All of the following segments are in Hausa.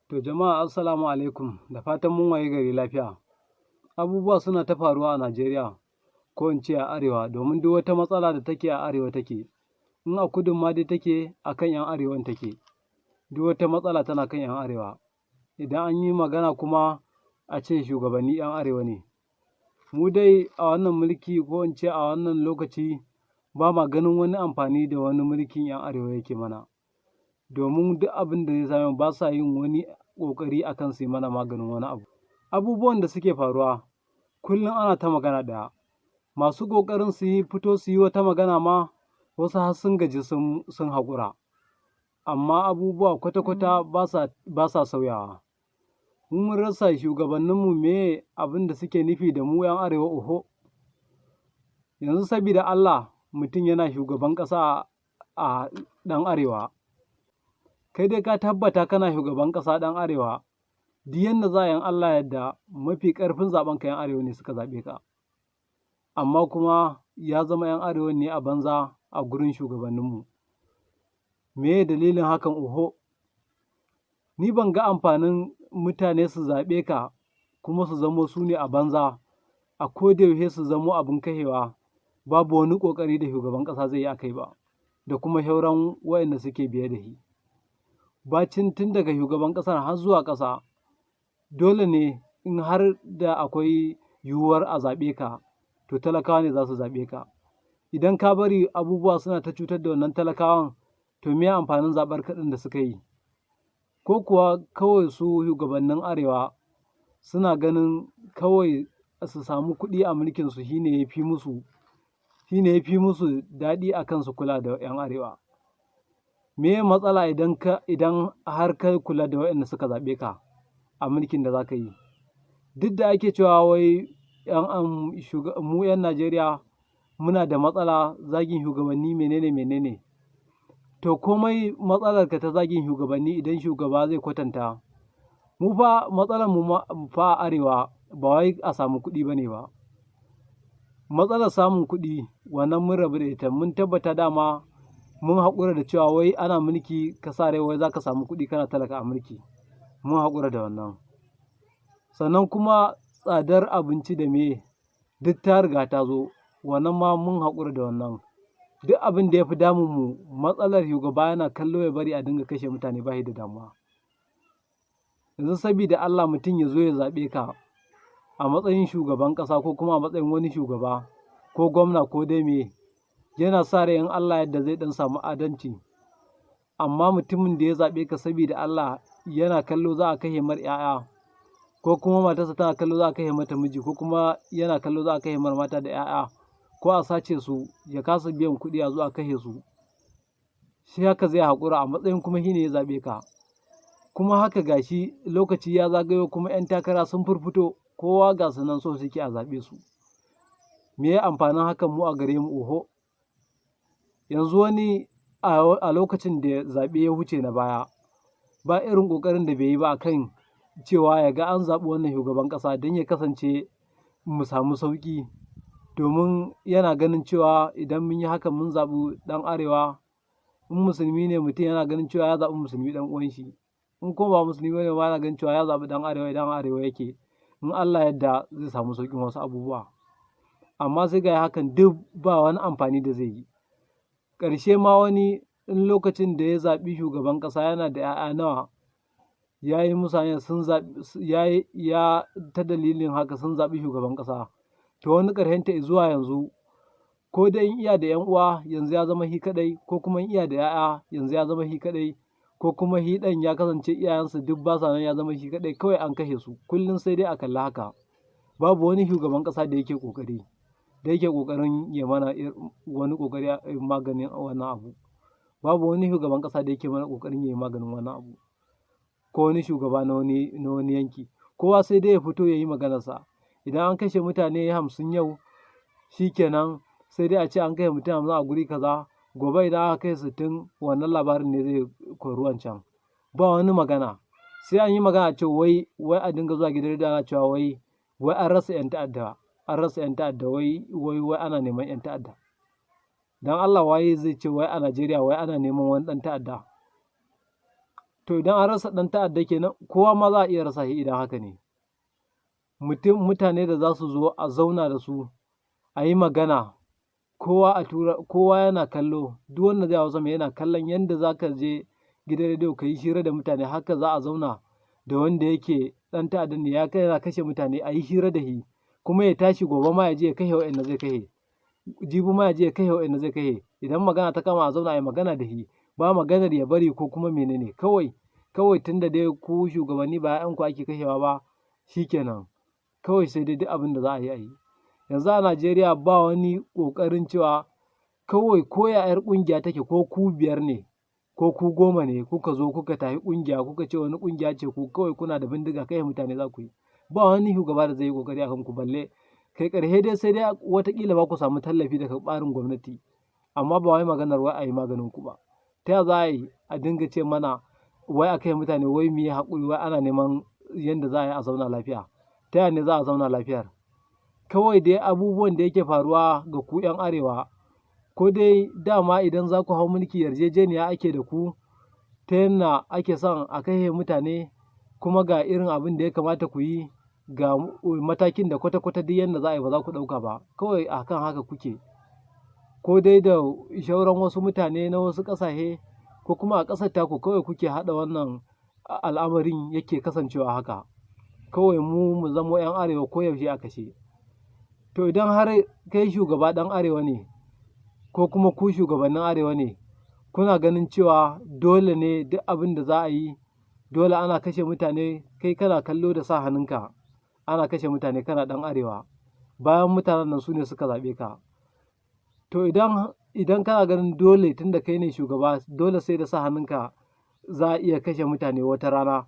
To jama'a, assalamu alaikum, da fatan mun wayi gari lafiya. Abubuwa suna ta faruwa a Najeriya, ko in ce a arewa, domin duk wata matsala da take a arewa take. In a kudun ma dai take, a kan 'yan arewan take. Duk wata matsala tana kan 'yan arewa. Idan an yi magana kuma, a ce shugabanni 'yan arewa ne. Mu dai a wannan mulki, ko in ce a wannan lokaci, ba ma ganin wani amfani da wani mulkin 'yan arewa yake mana. Domin duk abin da ya same mu, ba sa yin wani ƙoƙari a kan su yi mana maganin wani abu. Abubuwan da suke faruwa kullum ana ta magana ɗaya. Masu ƙoƙarin su yi fito su yi wata magana ma, wasu har sun gaji, sun haƙura. Amma abubuwa kwata-kwata ba sa sauyawa. Mu mun rasa shugabanninmu meye abin da suke nufi da mu 'yan arewa, oho. Yanzu sabida Allah, mutum yana shugaban ƙasa a ɗan arewa. Kai dai ka tabbata kana shugaban ƙasa ɗan arewa, duk yanda za a yi, in Allah ya yarda, mafi ƙarfin zaɓenka 'yan arewa ne suka zaɓe ka. Amma kuma ya zama 'yan arewan ne a banza a gurin shugabanninmu. Meye dalilin hakan? Oho. Ni ban ga amfanin mutane su zaɓe ka kuma su zamo su ne a banza, a koda yaushe su zamo abin kashewa, babu wani ƙoƙari da shugaban ƙasa zai yi a kai ba, da kuma sauran waɗanda suke biye da shi. Bacin tun daga shugaban ƙasar har zuwa ƙasa, dole ne in har da akwai yiwuwar a zaɓe ka, to talakawa ne za su zaɓe ka. Idan ka bari abubuwa suna ta cutar da wannan talakawan, to meye amfanin zaɓar ka ɗin da suka yi? Ko kuwa kawai su shugabannin arewa suna ganin kawai su samu kuɗi a mulkinsu shi ne ya fi musu daɗi a kan su kula da 'yan arewa. Meye matsala idan har ka kula da waɗanda suka zaɓe ka a mulkin da za ka yi? Duk da ake cewa wai mu 'yan Najeriya muna da matsala zagin shugabanni, mene ne mene ne. To komai matsalarka ta zagin shugabanni, idan shugaba zai kwatanta. Mu fa matsalar mu fa a arewa ba wai a samu kuɗi ba ne ba. Matsalar samun kuɗi wannan mun rabu da ita, mun tabbata dama mun haƙura da cewa wai ana mulki ka sa rai wai za ka samu kuɗi kana talaka a mulki. Mun haƙura da wannan. Sannan kuma tsadar abinci da meye duk ta riga ta zo, wannan ma mun haƙura da wannan. Duk abin da ya fi damun mu, matsalar shugaba yana kallo ya bari a dinga kashe mutane, ba shi da damuwa. Yanzu sabida Allah, mutum ya zo ya zaɓe ka a matsayin shugaban ƙasa ko kuma a matsayin wani shugaba ko gwamna ko dai meye, yana sa rai in Allah ya yarda zai ɗan samu adalci. Amma mutumin da ya zaɓe ka, sabida Allah, yana kallo za a kashe mar 'ya'ya, ko kuma matarsa tana kallo za a kashe mata miji, ko kuma yana kallo za a kashe mar mata da 'ya'ya, ko a sace su, ya kasa biyan kuɗi, a zo a kashe su. Shi haka zai haƙura a matsayin kuma shi ne ya zaɓe ka? Kuma haka ga shi lokaci ya zagayo, kuma 'yan takara sun firfito, kowa ga su nan so suke a zaɓe su. Meye amfanin hakan mu a gare mu? Oho. Yanzu wani a lokacin da zaɓe ya wuce na baya, ba irin ƙoƙarin da bai yi ba a kan cewa ya ga an zaɓi wannan shugaban ƙasa don ya kasance mu samu sauƙi. Domin yana ganin cewa idan mun yi hakan, mun zaɓi ɗan arewa, in musulmi ne mutum, yana ganin cewa ya zaɓi musulmi ɗan uwanshi. In kuma ba musulmi ba ne ma, yana ganin cewa ya zaɓi ɗan arewa, idan a arewa yake, in Allah ya yarda zai samu sauƙin wasu abubuwa. Amma sai ga hakan duk ba wani amfani da zai yi. Ƙarshe ma wani in lokacin da ya zaɓi shugaban ƙasa, yana da 'ya'ya nawa, ya yi musu hanya, sun zaɓi, ya ta dalilin haka sun zaɓi shugaban ƙasa. To wani ƙarshenta zuwa yanzu, ko dai in iya da 'yan uwa, yanzu ya zama shi kaɗai, ko kuma in iya da 'ya'ya, yanzu ya zama shi kaɗai, ko kuma shi ɗan ya kasance iyayensa duk ba sa nan, ya zama shi kaɗai kawai, an kashe su. Kullum sai dai a kalli haka. Babu wani shugaban ƙasa da yake ƙoƙari, da yake ƙoƙarin ya mana wani ƙoƙari maganin wannan abu. Babu wani shugaban ƙasa da yake mana ƙoƙarin ya yi maganin wannan abu. Ko wani shugaba na wani yanki. Kowa sai dai ya fito ya yi maganarsa. Idan an kashe mutane 50 yau, shi kenan, sai dai a ce an kashe mutum 50 a guri kaza. Gobe idan aka kashe 60, wannan labarin ne zai kori wancan. Ba wani magana. Sai an yi magana a ce wai a dinga zuwa gidan rediyo ana cewa wai an rasa 'yan ta'adda, an rasa 'yan ta'adda, wai ana neman 'yan ta'adda. Don Allah, waye zai ce wai a Najeriya wai ana neman wani ɗan ta'adda? To idan an rasa ɗan ta'adda kenan, kowa ma za a iya rasa shi idan haka ne. Mutane da za su zo a zauna da su a yi magana, kowa a tura, kowa yana kallo, duk wanda zai hau sama yana kallon yanda za ka je gidan rediyo ka yi hira da mutane, haka za a zauna da wanda yake ɗan ta'adda ne ya kai yana kashe mutane, a yi hira da shi, kuma ya tashi gobe ma ya je ya kashe waɗanda zai kashe, jibi ma ya je ya kashe waɗanda zai kashe. Idan magana ta kama a zauna a yi magana da shi, ba maganar ya bari ko kuma menene, kawai tunda dai ku shugabanni ba 'ya'yanku ake kashewa ba, shi kenan, kawai sai dai duk abin da za a yi a yi. Yanzu a Najeriya ba wani ƙoƙarin cewa kawai ko ya 'yar ƙungiya take, ko ku 5 ne ko ku 10 ne kuka zo kuka tafi ƙungiya, kuka ce wani ƙungiya ce ku, kawai kuna da bindiga kashe mutane za ku yi. Ba wani shugaba da zai yi ƙoƙari a kanku, balle kai ƙarshe dai sai dai wataƙila ba ku samu tallafi daga ɓarin gwamnati, amma ba wai maganar wai a yi maganin ku ba. Ta ya za a yi a dinga ce mana wai a kai mutane, wai mu yi haƙuri, wai ana neman yanda za a yi a zauna lafiya? Ta ya ne za a zauna lafiyar? Kawai dai abubuwan da yake faruwa ga ku 'yan arewa, ko dai dama idan za ku hau mulki yarjejeniya ake da ku ta yanda ake son a kashe mutane, kuma ga irin abin da ya kamata ku yi, ga matakin da kwata-kwata duk yanda za a yi ba za ku ɗauka ba, kawai a kan haka kuke. Ko dai da shauran wasu mutane na wasu ƙasashe, ko kuma a ƙasar taku kawai kuke haɗa wannan al'amarin yake kasancewa haka. Kawai mu mu zamo 'yan arewa koyaushe a kashe. To idan har kai shugaba ɗan arewa ne, ko kuma ku shugabannin arewa ne, kuna ganin cewa dole ne duk abin da za a yi, dole ana kashe mutane, kai kana kallo da sa hannunka ana kashe mutane kana ɗan arewa, bayan mutanen nan su ne suka zaɓe ka. To idan kana ganin dole tunda kai ne shugaba dole sai da sa hannunka za a iya kashe mutane wata rana,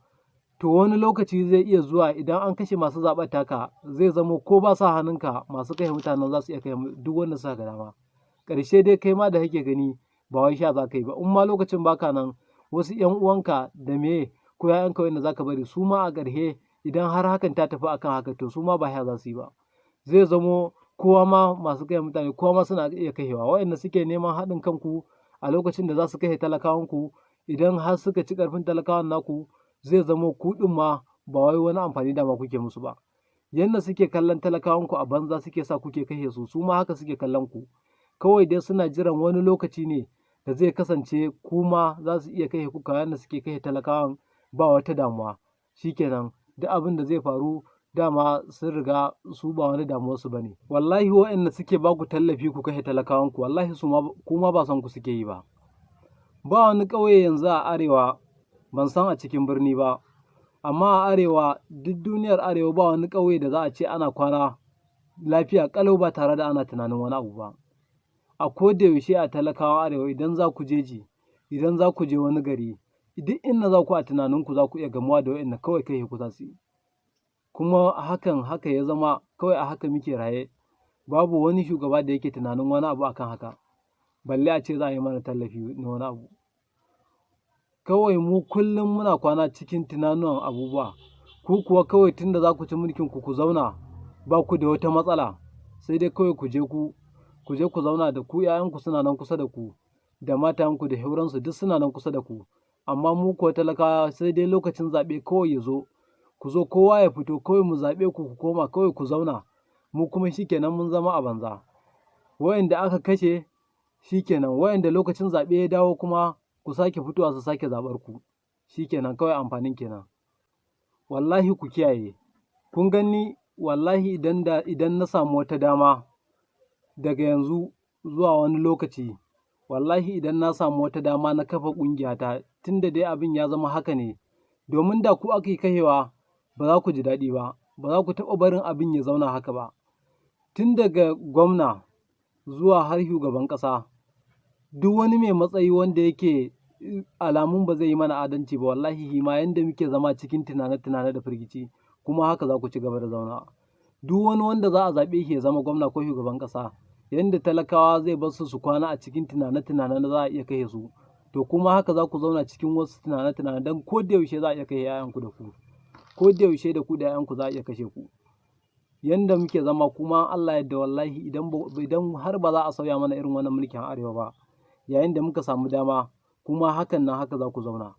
to wani lokaci zai iya zuwa idan an kashe masu zaɓar taka, zai zamo ko ba sa hannunka masu kashe mutanen za su iya kashe duk wanda suka ga dama. Ƙarshe dai kai ma da kake gani ba wai sha za ka yi ba, in ma lokacin baka nan wasu 'yan uwanka da meye ko 'ya'yanka wanda za ka bari su ma a ƙarshe idan har hakan ta tafi akan haka, to su ma ba sha za su yi ba. Zai zamo kowa ma masu kashe mutane kowa ma suna iya kashewa. Waɗanda suke neman haɗin kanku a lokacin da za su kashe talakawanku, idan har suka ci ƙarfin talakawan naku, zai zamo ku ɗin ma ba wai wani amfani dama kuke musu ba. Yanda suke kallon talakawanku a banza suke sa kuke kashe su, su ma haka suke kallon ku. Kawai dai suna jiran wani lokaci ne da zai kasance kuma za su iya kashe ku kamar yadda suke kashe talakawan, ba wata damuwa. Shi kenan, duk abin da zai faru dama sun riga su ba wani damuwarsu ba ne. Wallahi waɗanda suke ba ku tallafi ku kashe talakawanku, wallahi su ma kuma ba son ku suke yi ba. Ba wani ƙauye yanzu a arewa, ban san a cikin birni ba, amma a arewa, duk duniyar arewa ba wani ƙauye da za a ce ana kwana lafiya ƙalau ba tare da ana tunanin wani abu ba. A ko da yaushe a talakawan arewa, idan za ku jeji, idan za ku je wani gari, duk inda za ku a tunaninku za ku iya gamuwa da waɗanda kawai kashe ku za su yi. Kuma hakan haka ya zama kawai a haka muke raye, babu wani shugaba da yake tunanin wani abu akan haka, balle a ce za a yi mana tallafi na wani abu. Kawai mu kullum muna kwana cikin tunanuwan abubuwa, ku kuwa kawai tunda za ku ci mulkin ku ku zauna ba ku da wata matsala, sai dai kawai ku je ku je ku zauna da ku 'ya'yanku suna nan kusa da ku, da matayenku da sauransu duk suna nan kusa da ku. Amma mu kuwa talakawa sai dai lokacin zaɓe kawai ya zo, ku zo kowa ya fito kawai mu zaɓe ku, ku koma kawai ku zauna, mu kuma shi kenan mun zama a banza. Waɗanda aka kashe shi kenan, waɗanda lokacin zaɓe ya dawo kuma ku sake fitowa su sake zaɓar ku, shi kenan kawai amfanin kenan. Wallahi ku kiyaye, kun gani, wallahi idan na samu wata dama daga yanzu zuwa wani lokaci, wallahi idan na samu wata dama na kafa ƙungiyata, tunda dai abin ya zama haka ne, domin da ku ake kashewa ba za ku ji daɗi ba, ba za ku taɓa barin abin ya zauna haka ba. Tun daga gwamna zuwa har shugaban ƙasa, duk wani mai matsayi wanda yake alamun ba zai yi mana adalci ba, wallahi shi ma yanda muke zama cikin tunane-tunane da firgici, kuma haka za ku ci gaba da zaunawa. Duk wani wanda za a zaɓe shi ya zama gwamna ko shugaban ƙasa, yanda talakawa zai bar su su kwana a cikin tunane-tunane na za a iya kashe su, to kuma haka za ku zauna cikin wasu tunane-tunane, don ko da yaushe za a iya kashe 'ya'yanku da ku, ko da yaushe da ku da 'ya'yanku za a iya kashe ku. Yanda muke zama kuma Allah ya yarda, wallahi idan har ba za a sauya mana irin wannan mulkin arewa ba, yayin da muka samu dama, kuma hakan nan haka za ku zauna.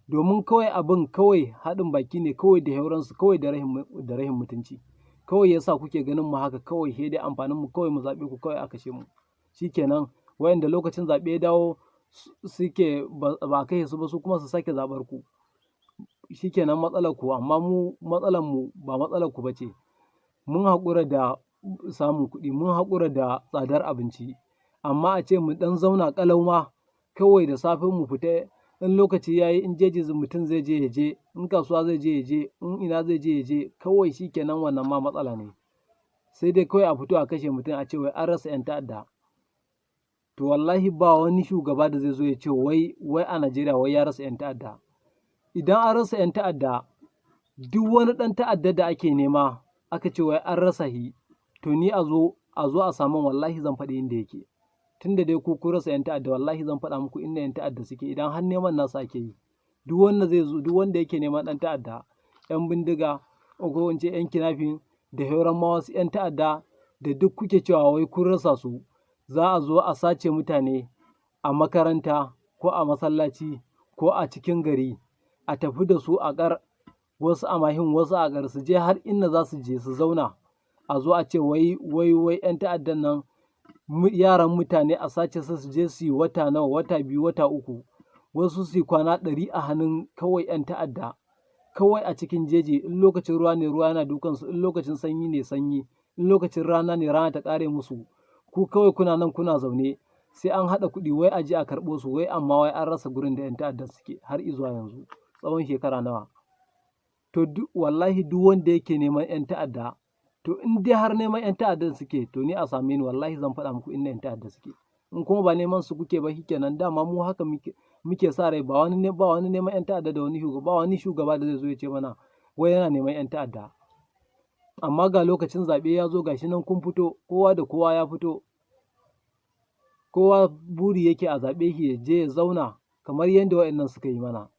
Domin kawai abin kawai haɗin baki ne kawai da sauransu kawai da rahin mutunci. Kawai ya sa kuke ganin mu haka kawai, sai dai amfanin mu kawai mu zaɓe ku kawai a kashe mu. Shi kenan, wayanda lokacin zaɓe ya dawo suke ba a kashe su ba, su kuma su sake zaɓar ku. Shi kenan matsalar ku, amma mu matsalar mu ba matsalar ku ba ce. Mun haƙura da samun kuɗi, mun haƙura da tsadar abinci, amma a ce mu ɗan zauna ƙalau ma kawai, da safe mu fita, in lokaci ya yi, in jeji mutum zai je ya je, in kasuwa zai je ya je, in ina zai je ya je, kawai shi kenan, wannan ma matsala ne. Sai dai kawai a fito a kashe mutum, a ce wai an rasa 'yan ta'adda. To wallahi ba wani shugaba da zai zo ya ce wai a Najeriya wai ya rasa 'yan ta'adda. Idan an rasa 'yan ta'adda, duk wani ɗan ta'adda da ake nema aka ce wai an rasa shi, to ni a zo a samun, wallahi zan faɗi inda yake. Tun da dai ku kun rasa 'yan ta'adda, wallahi zan faɗa muku inda 'yan ta'adda suke idan har neman nasu ake yi. Duk wanda zai zo, duk wanda yake neman ɗan ta'adda, 'yan bindiga ko in ce 'yan kidnapping da sauran ma wasu 'yan ta'adda da duk kuke cewa wai kun rasa su, za a zo a sace mutane a makaranta ko a masallaci ko a cikin gari, a tafi da su a ƙar, wasu a mashin, wasu a ƙar, su je har inda za su je su zauna, a zo a ce wai 'yan ta'addan nan, yaran mutane a sace su, su je su yi wata nawa, wata 2, wata 3, wasu su yi kwana 100 a hannun kawai 'yan ta'adda, kawai a cikin jeji. In lokacin ruwa ne, ruwa yana dukansu, in lokacin sanyi ne, sanyi, in lokacin rana ne, rana ta ƙare musu. Ku kawai kuna nan kuna zaune, sai an haɗa kuɗi wai a je a karɓo su, wai amma wai an rasa gurin da 'yan ta'addan suke har izuwa yanzu, tsawon shekara nawa. To duk wallahi duk wanda yake neman 'yan ta'adda, to in dai har neman 'yan ta'addan suke, to ni a same ni, wallahi zan faɗa muku inda 'yan ta'adda suke. In kuma ba neman su kuke ba, shikenan, dama mu haka muke sa rai. Ba wani neman 'yan ta'adda da wani shugaba, ba wani shugaba da zai zo ya ce mana wai yana neman 'yan ta'adda. Amma ga lokacin zaɓe ya zo, ga shi nan kun fito, kowa da kowa ya fito. Kowa buri yake a zaɓe shi ya je ya zauna kamar yadda waɗannan suka yi mana.